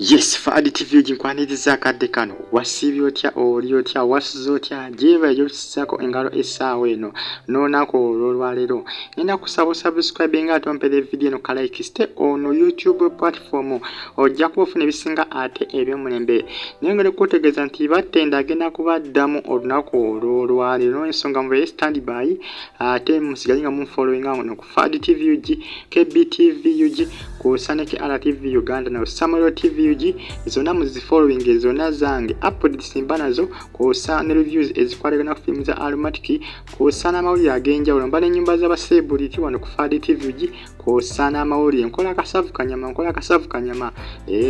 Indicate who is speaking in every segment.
Speaker 1: Yes, Fuad TV ginkwaniriza akadde kano. Wasiibye otya, oli otya, wasuze otya, gyeba egyotusizaako engalo essaawa eno n'olunaku olw'olwaleero. Ngenda kusaba osubscribe nga ate ompeera evidiyo eno ka like, stay on YouTube platform, ojja kuba ofuna ebisinga ate eby'omulembe. Naye ngenda kukutegeeza nti Battenda agenda kubaddamu olunaku olw'olwaleero, n'ensonga mubeere stand by ate musigale nga munfollowinga wano ku Fuad TV UG, KBTV UG, ku Saneke RTV Uganda na Samuel TV UG, zonna muzifollowing, zonna zange. Updates mba nazo kwosa ne reviews ezikwatagana ku firimu za Aromatic, kwosa n'amawulire ag'enjawulo. Mba n'ennyumba z'abacelebrity wano ku Fuad TV UG, kwosa n'amawulire. Nkola akasavu kanyama, nkola akasavu kanyama,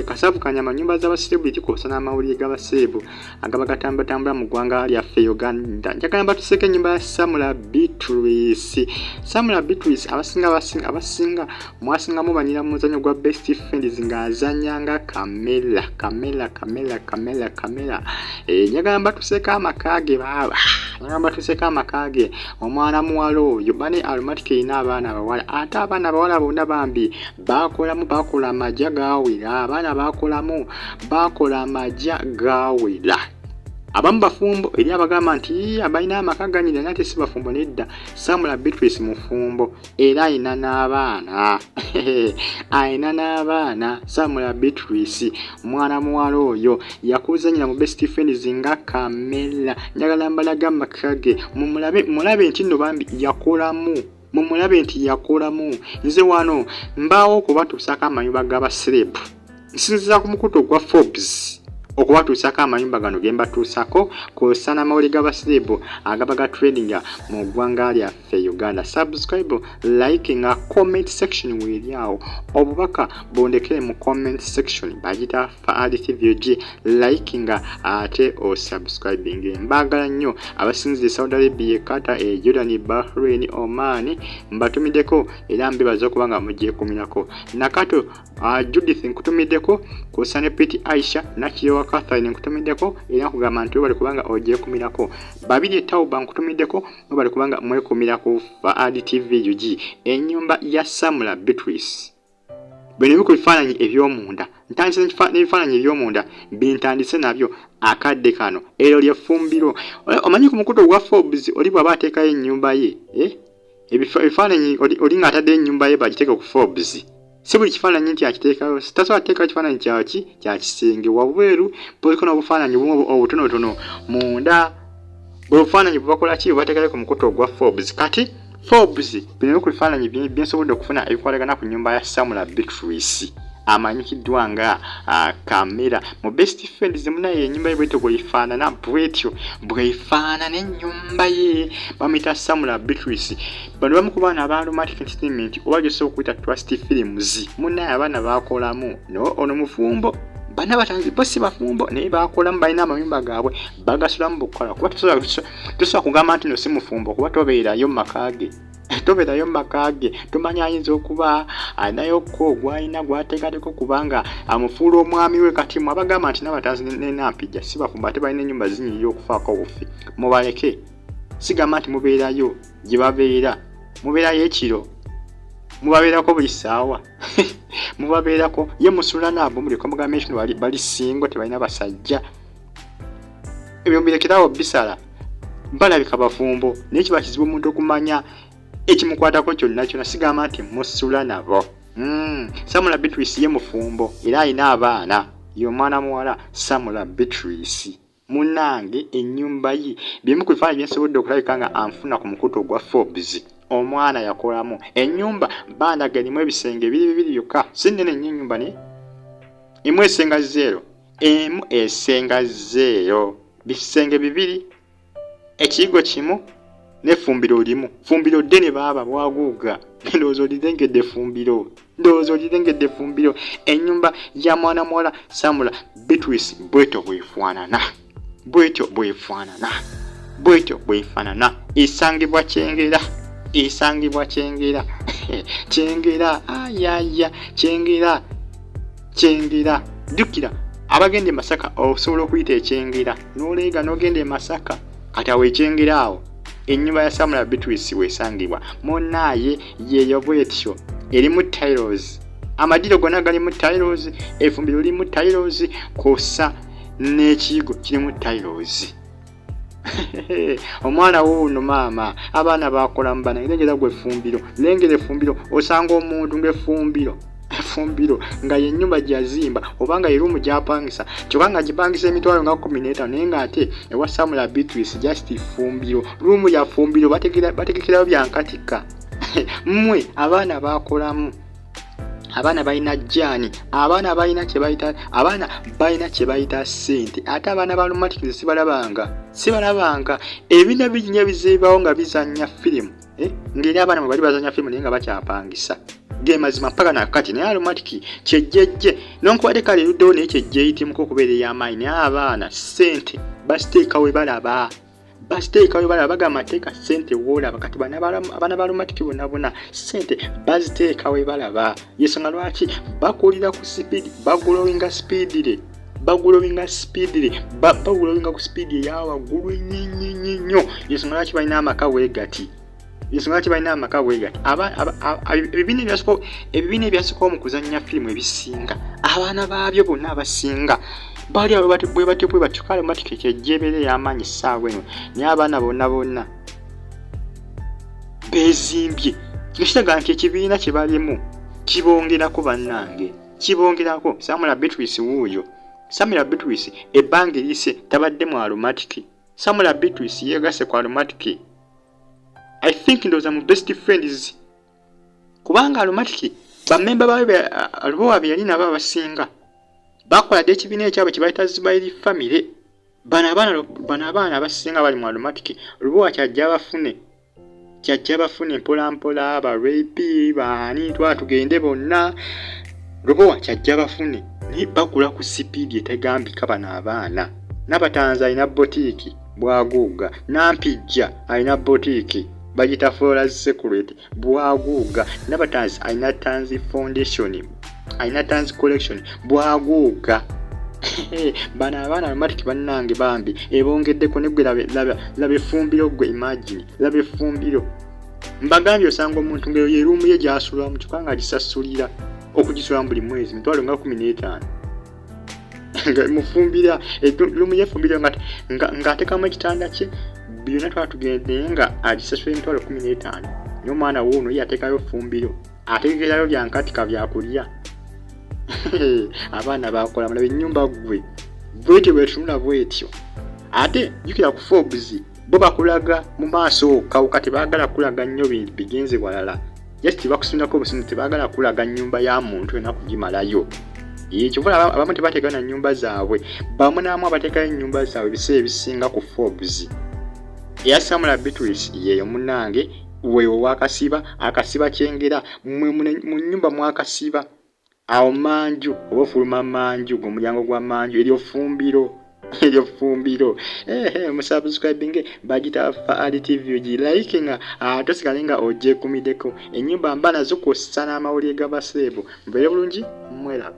Speaker 1: kasavu kanyama, nnyumba z'abacelebrity kwosa n'amawulire g'abaseebu agaba gatambulatambula mu ggwanga lyaffe Uganda. Njagala mbatuseeko ennyumba ya Samula Beatrice. Samula Beatrice abasinga abasinga abasinga mwasinga mumanyira mu muzannyo gwa Best Friends ng'azannya nga Kamela, Kamela, Kamela, Kamela, Kamela. Njagala mbatuseeko amaka ge baaba, njagala mbatuseeko amaka ge. Omwana muwala oyo bane Aromatic erina abaana abawala, ate abaana abawala bonna bambi bakolamu, bakola amajja gawera. Abaana bakolamu, bakola amajja gawera. Abamu bafumbo, eri abagamba nti abalina amaka ganyirira naye ate si bafumbo, nedda. Samula Beatrice mufumbo era ayina n'abaana, ayina n'abaana. Samula Beatrice mwana muwala oyo yakuzanyira mu Best Friends nga Kamela. Njagala mbalaga amaka ge mumulabe, mulabe nti nno bambi yakolamu, mumulabe nti yakolamu. Nze wano mbaawo okubatuusaako amayumba g'abaserebu, nsinziza ku mukutu ogwa Forbes okubatuusaako amayumba gano ge mbatuusako, kw'ossa n'amawulire g'abaserebu agaba ga trendinga mu ggwanga lyaffe Uganda. Subscribe, like nga comment section weeri awo, obubaka bundekere mu comment section. Bagita Fuad TV UG, like nga ate osubscribing. Mbaagala nnyo abasinzira Saudi Arabia, Qatar, Jordan, Bahrain, Oman, mbatumiddeko era mbebaza okuba nga mugyekumirako. Nakato Judith nkutumiddeko, kw'ossa ne Peti Aisha Nakiyowa Catherine nkutumiddeko era nkugamba nti webale kubanga ogyekumirako. Babiri Tauba nkutumiddeko, webale kubanga mwekumira ku Fuad TV UG. Ennyumba ya Samula Beatrice, bino biku bifaananyi eby'omunda. Ntandise n'ebifaananyi eby'omunda bintandise nabyo akadde kano. Eryo lyeffumbiro. Omanyi ku mukutu ogwa Forbes oli bw'aba ateekayo ennyumba ye, eh? Ebifaananyi oli ng'ataddeyo ennyumba ye bagiteeke ku Forbes, si buli kifaananyi nti akiteekayo. Tasobola kuteekayo kifaananyi kyaki kya kisenge wabweru, buliko n'obufaananyi bumu obutonotono munda. Bwe bufaananyi bubakola ki, bubateekayo ku mukutu ogwa Forbes. Kati Forbes, bino ku bifaananyi byensobodde okufuna ebikwatagana ku nnyumba ya Samula Beatrice amanyikiddwa nga Kamera mu Best Friends. Munaye ennyumba ye bwetyo bwefaanana, bwetyo bwefaanana ennyumba ye. Bamuyita Samula Beatrice. Bano bamu ku baana aba Aromatic Entertainment oba gyosobola okuyita Trust Films. Munaye abaana bakolamu. No ono mufumbo, bana batanzi bo si bafumbo naye bakolamu, balina amayumba gaabwe bagasulamu bukola, kuba tosobola kugamba nti no si mufumbo, kuba tobeerayo mu maka ge, tobeerayo mu maka ge. Tomanya ayinza okuba alinayo ko gwalina gwateekateko kubanga amufuula omwami we. Kati mwe abagamba nti n'abatanzi ne Nampijja si bafumbo ate balina ennyumba zinyirira okufaako obufi, mubaleke. Sigamba nti mubeerayo gye babeera, mubeerayo ekiro, mubabeerako buli ssaawa, mubabeerako ye musula nabo, muleka mugambe nti bali single, tebalina basajja. Ebyo mbirekerawo bisala. Balabika bafumbo naye kiba kizibu omuntu okumanya ekimukwatako kyonna kyonna. Sigamba nti musula nabo. Samula Beatrice ye mufumbo era alina abaana, ye omwana muwala Samula Beatrice. Munnange ennyumba ye byemu ku bifaananyi byensobodde okulabika nga anfuna ku mukutu ogwa Forbes. Omwana yakolamu ennyumba, bandaga erimu ebisenge biri bibiri byokka, si nnene nnyo ennyumba, naye emu esenga zeero, emu esenga zeero, bisenge bibiri, ekiyigo kimu n'effumbiro limu, fumbiro ddene baaba bwaguuga. Ndowooza olirengedde effumbiro, ndowooza olirengedde effumbiro. Ennyumba ya mwana muwala Samula Beatrice bwetyo bwefaanana, bwetyo bwefaanana, bwetyo bwefaanana. Esangibwa Kyengera, esangibwa Kyengera, Kyengera ayaya, Kyengera, Kyengera. Jjukira abagenda e Masaka, osobola okuyita ekyengera n'oleega n'ogenda e Masaka. Kati awo ekyengera awo ennyumba ya Samula Beatrice weesangibwa. Munnaaye yeeyo bwetyo, erimu tiles. Amadiro gonna galimu tiles, efumbiro lirimu tiles, kwossa n'ekiyigo kirimu tiles. Omwana wuuno maama, abaana bakolamu bana. Lengera gwe effumbiro, lengera effumbiro. Osanga omuntu ng'effumbiro, efumbiro nga yenyumba gyeyazimba oba nga yeruumu gyapangisa, kyokka nga gipangisa emitwalo nga 15, naye ng'ate ewa Samula Beatrice just fumbiro, ruumu ya fumbiro, bategekerayo byankatika. Mmwe abaana bakolamu, abaana balina jaani, abaana balina kyebayita, abaana balina kyebayita ssente. Ate abaana ba Aromatic sibalabanga, sibalabanga. Ebina bingi ebizibawo nga bizanya firimu, eh? Ngeri abaana mwe bali bazanya firimu naye nga bakyapangisa, ge mazima mpaka nakati. Naye Aromatic kyejjejje nonkubadde kale eruddewo, naye kyejje eyitimuka okubeera ey'amaanyi. Naye abaana ssente baziteeka we balaba, baziteeka we balaba. Bagamba teeka ssente woolaba. Kati abaana ba Aromatic bonna bonna ssente baziteeka we balaba. Yensonga lwaki bakulira ku speed, bagrowinga speedily, bagrowinga speedily, bagrowinga ku speed eyawaggulu ennyo ennyo. Yensonga lwaki balina amaka bwe gati, ensonga lwaki balina amaka bwe gati. Ebibiina ebyasookawo mu kuzannya firimu ebisinga, abaana baabyo bonna abasinga bali abo bwe batyo bwe batyo. Kale Aromatic kyejja ebeera ey'amaanyi ssaawa eno, naye abaana bonna bonna beezimbye. Kino kiraga nti ekibiina kye balimu kibongerako, bannange, kibongerako. Samula Beatrice wuuyo. Samula Beatrice ebbanga eriyise tabadde mu Aromatic. Samula Beatrice yeegasse ku Aromatic, I think ndowooza mu Best Friends, kubanga Aromatic bammemba baayo Lubowa be yali nabo abasinga bakola dde ekibiina ekyabwe kye bayita Zubairi Family. Bano abaana, bano abaana abasinga bali mu Aromatic, Lubowa kyajja bafune, kyajja bafune mpola mpola. Ba rapi baani twatugende bonna, Lubowa kyajja bafune, naye bakula ku speed etegambika. Bano abaana, Nabatanzi alina boutique bwaguuga, Nampijja alina boutique bagita Flora's Secret bwaguuga, Nabatanzi alina Tanzi Foundation, alina Tanzi Collection bwaguuga. Bano abaana Aromatic bannange bambi ebongeddeko. Negwe laba effumbiro, gwe imagine, laba effumbiro. Mbagambye osanga omuntu ngaeyo yeruumu ye gyasulamu, kyokka nga agisasulira okugisulamu buli mwezi mitwalo nga 15, nga mufumbira lumu yefumbira ng'atekamu ekitanda kye byonna twatugende, naye nga agisasula emitwalo 15. Naye omwana wuuno ye ateekayo fumbiro, ategekerayo byankatika byakulya. Abaana bakola mulaba ennyumba ggwe bwetyo bwetunula bwetyo. Ate jjukira ku Forbes bo bakulaga mu maaso kawuka, tebaagala kulaga nnyo bigenze walala, just bakusindako obusimu, tebaagala kulaga nnyumba ya muntu yonna kugimalayo. Kyova abamu tebateekayo na nnyumba zaabwe, bamu n'amu abateekayo ennyumba zaabwe ebiseera ebisinga ku Forbes. Eya Samula Beatrice yeeyo munnange, weewo wakasiba akasiba kyengera mwe mu nnyumba mwakasiba awo manju, oba ofuluma manju gwe omulyango gwa manju, eryo ffumbiro, eryo ffumbiro. Ehe, musubscribinge, bagita Faali TV, gilikinga ate osigale nga ogyekumiddeko ennyumba mba nazo kwossa n'amawulire g'abaseebu. Mubeere bulungi, mweraba.